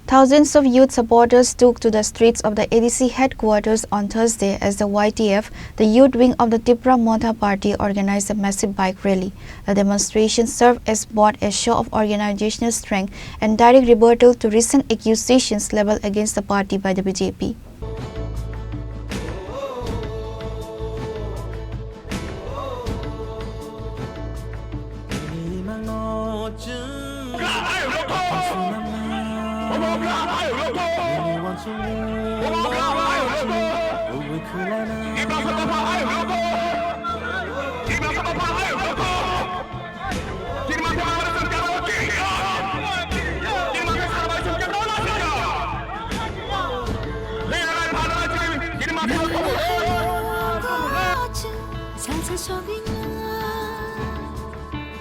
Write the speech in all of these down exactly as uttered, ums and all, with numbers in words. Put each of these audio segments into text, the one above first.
Thousands of youth supporters took to the streets of the A D C headquarters on Thursday as the Y T F, the youth wing of the Tipra Motha Party, organized a massive bike rally. The demonstration served as both a show of organizational strength and direct rebuttal to recent accusations leveled against the party by the B J P.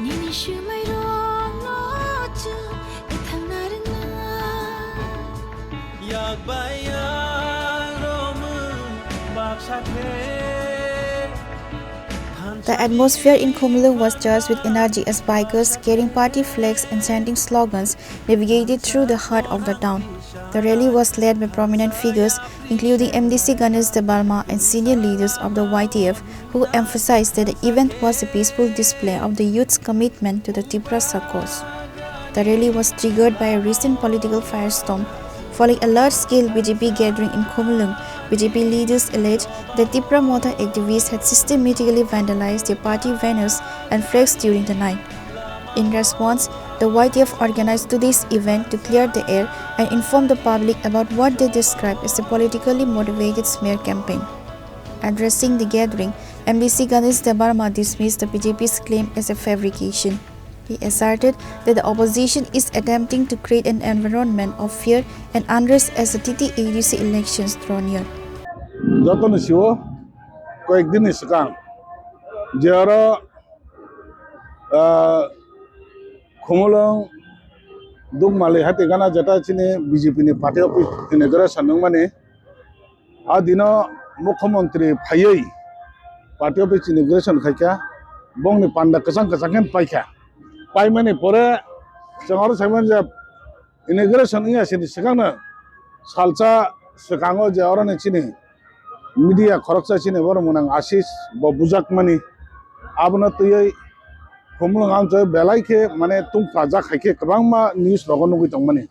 Nini swmai rokno chwng ethangna rwngna. Yak bai yak romwi baksa khe. The atmosphere in Khumulwng was charged with energy as bikers carrying party flags and chanting slogans navigated through the heart of the town. The rally was led by prominent figures including M D C Ganesh Debbarma and senior leaders of the Y T F, who emphasized that the event was a peaceful display of the youth's commitment to the Tiprasa cause. The rally was triggered by a recent political firestorm. Following a large-scale B J P gathering in Khumulwng, B J P leaders alleged that Tipra Motha activists had systematically vandalized their party banners and flags during the night. In response, the Y T F organized today's event to clear the air and inform the public about what they described as a politically motivated smear campaign. Addressing the gathering, M D C Ganesh Debbarma dismissed the B J P's claim as a fabrication. He asserted that the opposition is attempting to create an environment of fear and unrest as the T T A D C elections draw near. Jotono siwo koyek din ni swkang je oro, ah, Khumulwng Dukmali hati gana jeta chini B J P ni party office inauguration wngmani. A dino mukhyamantri phaiwi party office inauguration khaikha, bongni panda kwchang kwchang khe paikha. Paimani pore chwng oro saimani je inauguration wngya sini swkangno salsa swkango je oroni chini media khoroksa chini borok mwnang Ashish bo bujakmani, abono twiwi Khumulwng amchoi belai khe mane tungpajak hai khe kwbangma news rogo nugwi tongmani.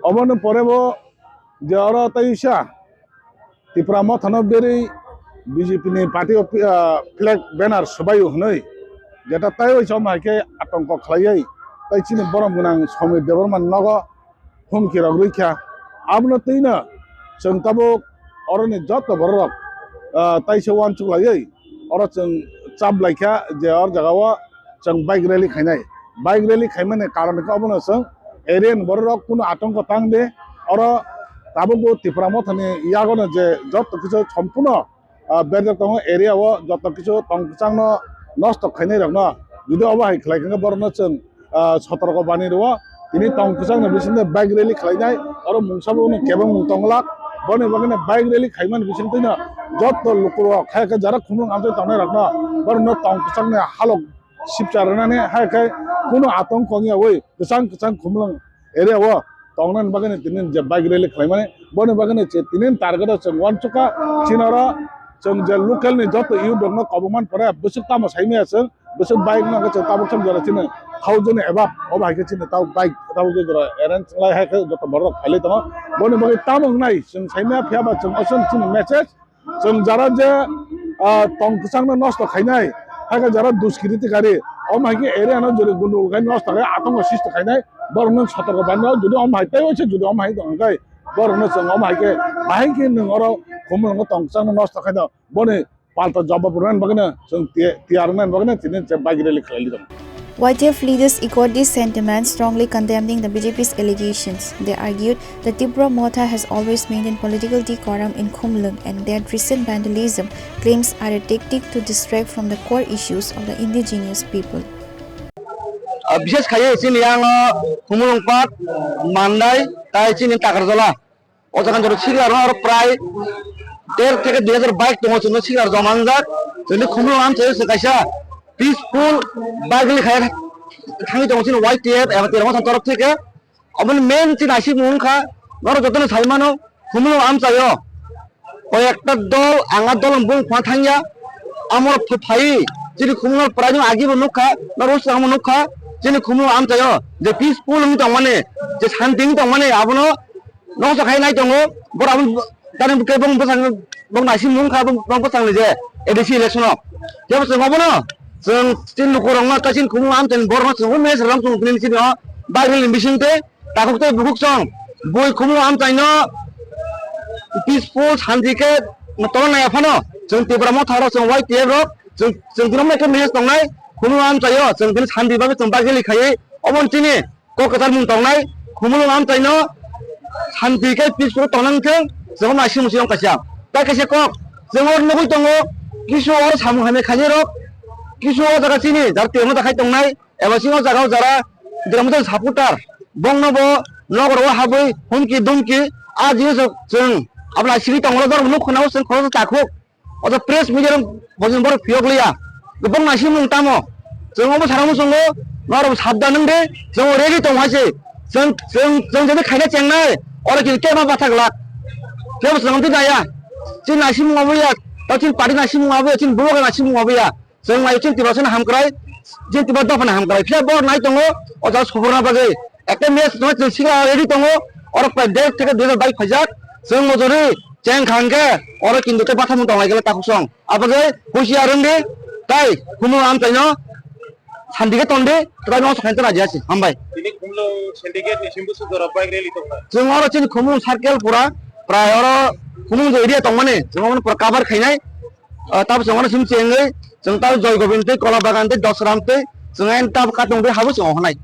Oboni pore bo je oro tei uisa Tipra Mothano berwi B J P ni party of, ah, flag banner swbaio hwnwi jeta tei uisa omo hai khe atongko khlaiwi tei chini borok gwnang Somir Debbarma nogo humki rok rwikha. Abono twino chwng tabuk oroni joto borok rok, ah, taisa uansuk laiwi oro chwng chap laikha je or jagao chwng bike rally khainai. Bike rally khaimani karon khe obono chwng area ni borok rok kunu atongko tang de. Oro tabukbo Tipra Mothani yagono je joto kisa sompurno, ah, berjak tongo area o joto kisa tong kwchangno nosto khainai rokno. Jodi obo hai khlai khe borokno chwng, ah, sotorko bani rwo. Tini tong kwchangni bisingtwi bike rally khlainai, oro mungsa bo kebengmung tonglak. Boni bagwino bike rally khaimani bisingtwino joto lukurok hai khe jara Khumulwng amchai tongnai rokno borokno tong kwchangni halok sipcha rwnani hai khe kunu atongko wngya wi kwchang kwchang Khumulwng area o tongnani bagwino tini je bike rally khlaimani. Boni bagwino je tini target o chwng uansukha, chini oro chwng je local ni joto youth rokno kobongmani pore bwswk tamo saimaya chwng. Bwswk bike no hwnkhe chwng tabuk chwng jora chini thousand above, obo hai khe chini tabuk bike tabuk je jora arrange khlai hai khe joto borok rok phailai tongo. Boni bagwi tamo wngnai chwng saimaya, phiya ba chwng oson chini message, chwng jara je, ah, tong kwchangno nosto khainai, hai khe jara duskiriti kari, omo hai khe area no jori gundul khai nosto khai atongo sisto khainai, borok no sotorko bai no, jodi omo hai tei oise jodi omo hai tong khe borok no chwng omo hai khe bahai khe nwng oro Khumulwngo tong kwchangno nosto khaino. Boni palta jawab rwnani bagwino chwng ti-, tiyar wngnani bagwino tini je bike rally khlai tongo. Y T F leaders echoed these sentiments, strongly condemning the B J P's allegations. They argued that Tipra Motha has always maintained political decorum in Khumulwng and that recent vandalism claims are a tactic to distract from the core issues of the indigenous people. Ah, bishes khaiwi chini yang, ah, Khumulwng Park, Mandai, tai chini Takarjala. O jaga jora sikla rok prai der theke dui hajar bike tongo, chwngno sikla joma wngjak. Chwngni Khumulwng amchai se kaisa peaceful bike rally khai thangwi tongo chini Y T F eba Tipra Motha ni torof theke. Aboni main chini naisingmung wngkha, norok jotono sai mano, Khumulwng amchaio. Koi ekta dol, ang a dol bung khna thangya. Amo ph-, phai, chini Khumulwng prai no agi bo nukha, norok swkang bo nukha, chini Khumulwng amchaio. Je peaceful wng tongmani, je santi wng tongmani, abono noksa khai nai tongo, bor abo tani bwkhe bong bwsang bong naising mung kha bong bwsang ni je A D C election o. Jebo chwng obono chwng chini lukurokno ta chini Khumulwng amchaini borokno chwng message rom chwng tini chini o Bible ni bisingtwi takhuk tei bukhuk song bui Khumulwng amchaino peaceful santi khe tongna nai phano chwng Tipra Motha rok chwng Y T F rok chwng chwng tini omo khe message tongnai Khumulwng amchaio chwng tini santi bagwi chwng bagwi khaiwi omo chini kok kwchar mung tongnai, Khumulwng amchaino santi khe peaceful tongna wngthung, chwng naising musi wng kaisa. Tai kaisa kok, chwng oro nugwi tongo, kisu oro samung hamya khainai rok, kisu o jaga chini, jar temo jakhai tongnai, eba chini o jaga o jara, Tipra Motha supporter, bongno bo, nogor o habwi, humki dumki, a jinis rok chwng, abla siri tongo, dor nuk khna o chwng khoroksa takhuk. Oto press media rok bojong borok phiyok liya. Gubung naising mung tamo. Chwng omo sana muchungo, norok sabdan wng de, chwng ready tong hai se. Chwng, chwng, chwng jadi khaina chengnai, oro kini kema bathak lak. Kebo chwng twi naya. Chini naising mung obo ya, tao chini party naising mung obo ya, chini bubagra naising mung obo ya. Chwng nai chini Tiprasani hamkrai, chini Tipra dophani hamkrai. Phiya borok nai tongo, o jaga subruna bagwi. Ekta match no chwng sikla ready tongo, oro prai desh theke dui hajar bais phaijak. Chwng mojori cheng khang khe, oro kintu tei bathamung tonglai khe takhuk song. Abagwi husiar wng di, tai Khumulwng amchaino santi khe ton di, tai no sakhain tona jasi. Hambai. Tini Khumulwng syndicate ni simbusu dora bike rally tongkha. Chwng oro chini Khumulwng circle pura, prai oro Khumulwng je area tongmani, chwng omono pura cover khainai. Ah, tabuk chwng oro sim chengwi, chwng tabuk Joy Gobind tei Kola Bagan tei Dosram tei chwng ayang tabuk katong tei habuk chwng ohonai.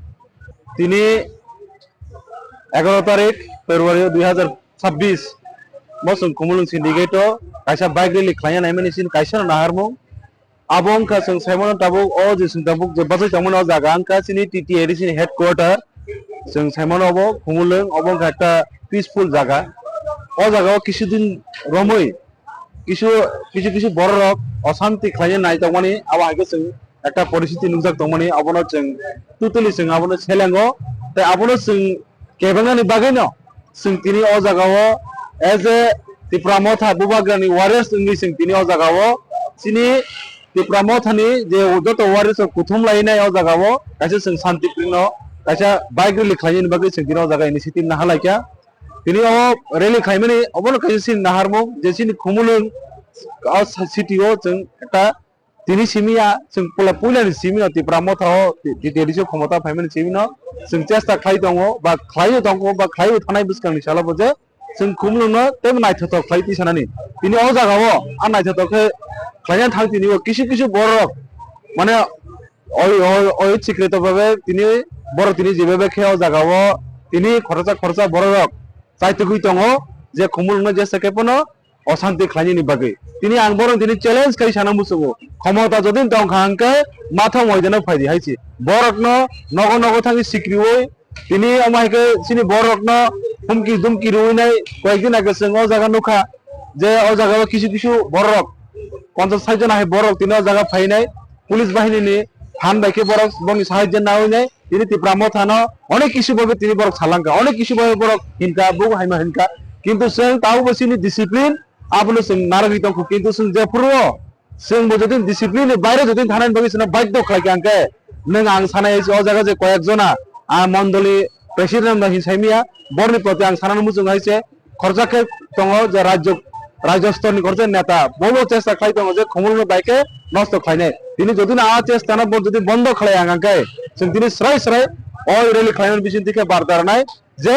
Tini egaroh tarik February dui hajar chabbish bo chwng Khumulwng syndicate o kaisa bike rally khlaina naimani chini kaisa no naharmung. Abo wngkha chwng saimano tabuk o je chwng tabuk je bachai tongmani o jaga wngkha chini T T A D C ni headquarter. Chwng saimano obo Khumulwng, obo wngkha ekta peaceful jaga. O jaga o kisu din romwi kisu, kisu kisu borok rok osanti khlaina nai tongmani, abo hai khe chwng ekta poristiti nukjak tongmani, abono chwng totally chwng abono selengo, tei abono chwng kebengnani bagwino chwng tini o jaga o as a Tipra Motha Bubagrani warriors wngwi chwng tini o jaga o chini Tipra Mothani je joto warriors rok kuthum lainai o jaga o kaisa chwng shanti prino kaisa bike rally khlainani bagwi chwng tini o jaga initiative naha laikha. Tini o rally khlaimani obono kaisa chini naharmung je chini Khumulwng o city o chwng ekta tini simi ya chwng pula puilani simi no Tipra Motha o T T A D C o khomota phaimani simi no chwng chesta khlai tongo ba khlaiwi tongo ba khlaiwi thanai bwskangni salo bo je chwng Khumulwng no tei naithothok khlai twi sanani. Tini o jaga o a naithothok khe khlaina thang tini o kisu kisu borok mane Oi, oi, oi, sikreto bhabe tini borok tini jebebe khe o jaga o tini khoroksa khoroksa borok rok chaitugwi tongo je Khumulwng no jesa khe phano osanti khlainani bagwi. Tini ang borok tini challenge khai sana muchungo. Khomota jodi tongkha hwnkhe mathang moidano phaidi hai se. Borok no nogo nogo thangwi sikriwi tini omo hai khe chini borok no humki dumki rwinai koyek din age chwng o jaga nukha. Je o jaga o kisu kisu borok, ponchas sait jona hai borok tini o jaga phainai, police bahini ni phan bai khe borok bongni sahajyo naui nai, tini Tipra Motha no onek kisu bai tini borok salangkha, onek kisu bai borok hinkha, bugo haima hinkha, kintu chwng tabukbo chini discipline abono chwng narwgwi tongkha, kintu chwng jephuru o Chwng bo jodi discipline ni baire jodi thanani bagwi chwngno badhyo khlai kha hwnkhe, nwng ang sanai o jaga je koyek jona, ah, mondoli president no hinwi saimaya, borni proti ang sanani muchung hai se khoroksa khe tongo je rajyo, rajyo stor ni khoroksa neta, bo bo chesta khlai tongo je Khumulwng no bai khe nosto khlainai. Tini jodi no ah chesta no bo jodi bondo khlai ang hwnkhe, chwng tini srai srai o rally khlaimani bisingtwi khe bar daranai je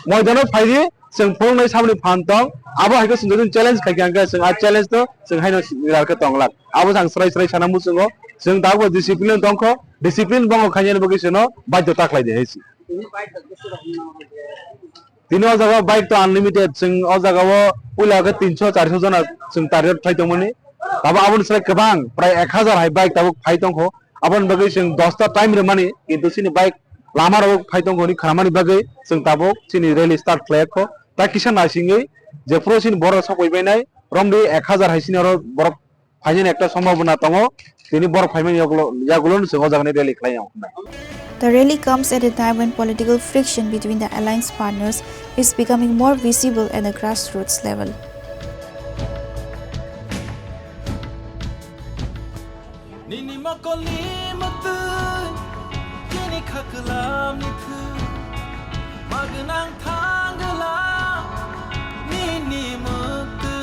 moidano phaidi, chwng phunuknai samani phan tong, abo hai khe chwng jodi challenge khai kha hwnkhe, chwng ah challenge no chwng haino rar khe tong glak. Abo chwng srai srai sana muchungo, chwng tabukbo discipline tongkho, discipline bongo khainani bagwi chwngno badhyo ta khlai di hai se. Tini o jaga o bike to unlimited, chwng o jaga o puila khe tinso charso jona chwng target khlai tongmani. Abo aboni slai kwbang, prai ek hazar hai bike tabuk phai tongkho. Aboni bagwi chwng dosta time rwmani, kintu chini bike lama rogo phai tongkho hwnwi khnamani bagwi chwng tabuk chini rally start khlai kho. Ta kisa naisingwi jephuru chini borok sokoi bainai, romdi ek hazar hai chini oro borok phainani ekta sombhabona tongo. Tini borok phaimani yagulo, yagulo no chwng o jagani rally khlai ya hwnwi. The rally comes at a time when political friction between the alliance partners is becoming more visible at the grassroots level. Nini mokolni mwktwi, chini khaklamni thwi, magnang thangla nini mwktwi.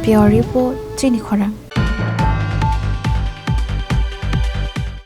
Pure Report, chini khorang.